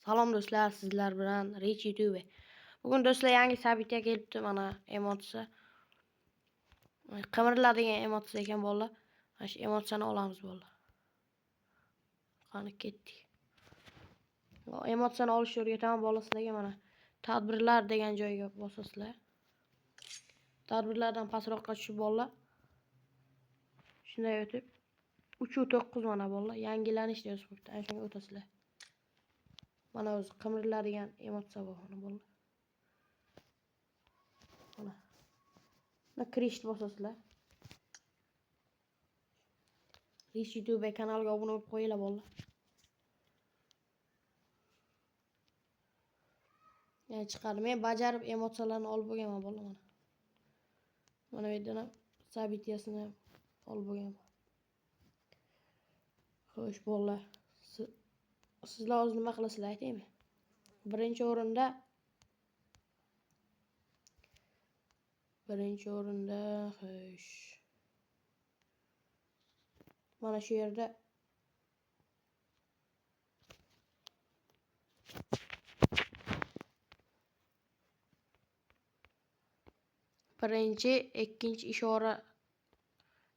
Salom do'stlar, sizlar bilan Rich YouTube. Bugun do'stlar yangi событие kelibdi mana emotsiya. Qimirlar degan emotsiya ekan bolalar. Mana shu emotsiyani olamiz bolalar. Qani ketdik. Emotsiyani olishni o'rgataman bolalar sizlarga mana. Tadbirlar degan joyga bosasizlar. Tadbirlardan pastroqqa tushib bolalar. Shunday o'tib 3.9 mana bolalar yangilanish yozib qo'yibdi. Ana shunga o'tasizlar. Mana o'zi qimirlar degan emotsiya bor mana bolalar. Mana. Mana kirishni bosasizlar. Rich YouTube kanaliga obuna bo'lib qo'yinglar bolalar. Yani chiqadi. Men bajarib emotsiyalarni olib bo'lganman bolalar mana. Mana bu yerdan ham событие sini olib bo'lganman. Xo'sh bolalar, sizlar hozir nima qilasizlar aytaymi? Birinchi o'rinda xo'sh. Mana shu yerda birinchi, ikkinchi ishora.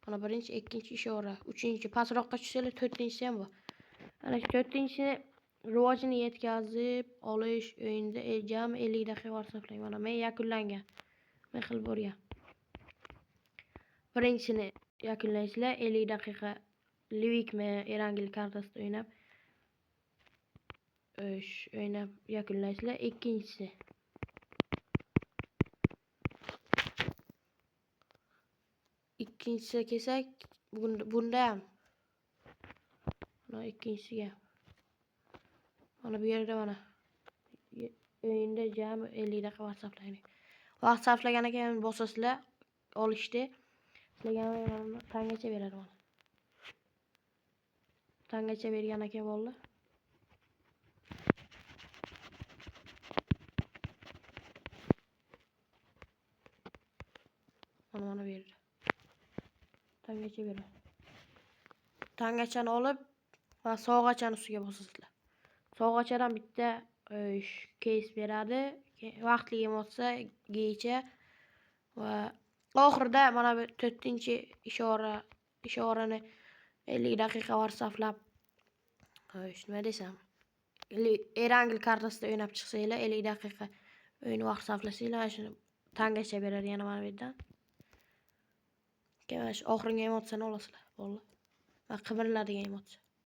Mana birinchi, ikkinchi ishora, uchinchi pastroqqa tushsanglar to'rtinchisi ham bor. Ana shu to'rtinchisini rivojini yetkazib olish o'yinda jami 50 daqiqa vaqt sarflang. Mana men yakunlangan. Men qilib bo'lgan. Birinchisini yakunlaysizlar 50 daqiqa Livikmi Erangel kartasida o'ynab o'ynab yakunlaysizlar. Ikkinchisi ikkinchisiga kelsak, bunda ham mana ikkinchisiga mana bu yerda mana o'yinda jami 50 daqiqa vaqt sarflang. Vaqt sarflagan ekan bosasizlar olishdi. Sizlarga mana tangacha beradi mana. Tangacha bergan ekan bolalar. Mana mana berdi. Tangacha beradi. Tangachani olib va sovg'achani ustiga bosasizlar. Sovg'achadan bitta keys beradi. Vaqtli emotsiya gecha va oxirida mana bu to'rtinchi ishorani 50 daqiqa vaqt sarflab, xo'sh, nima desam, Erangel kartasida o'ynab chiqsanglar, 50 daqiqa o'yin vaqt sarflasanglar, mana shuni tangacha beradi yana mana bu yerdan. Keyin mana shu oxirgi emotsiyani olasizlar, bolalar. Va qimirlar degan emotsiya.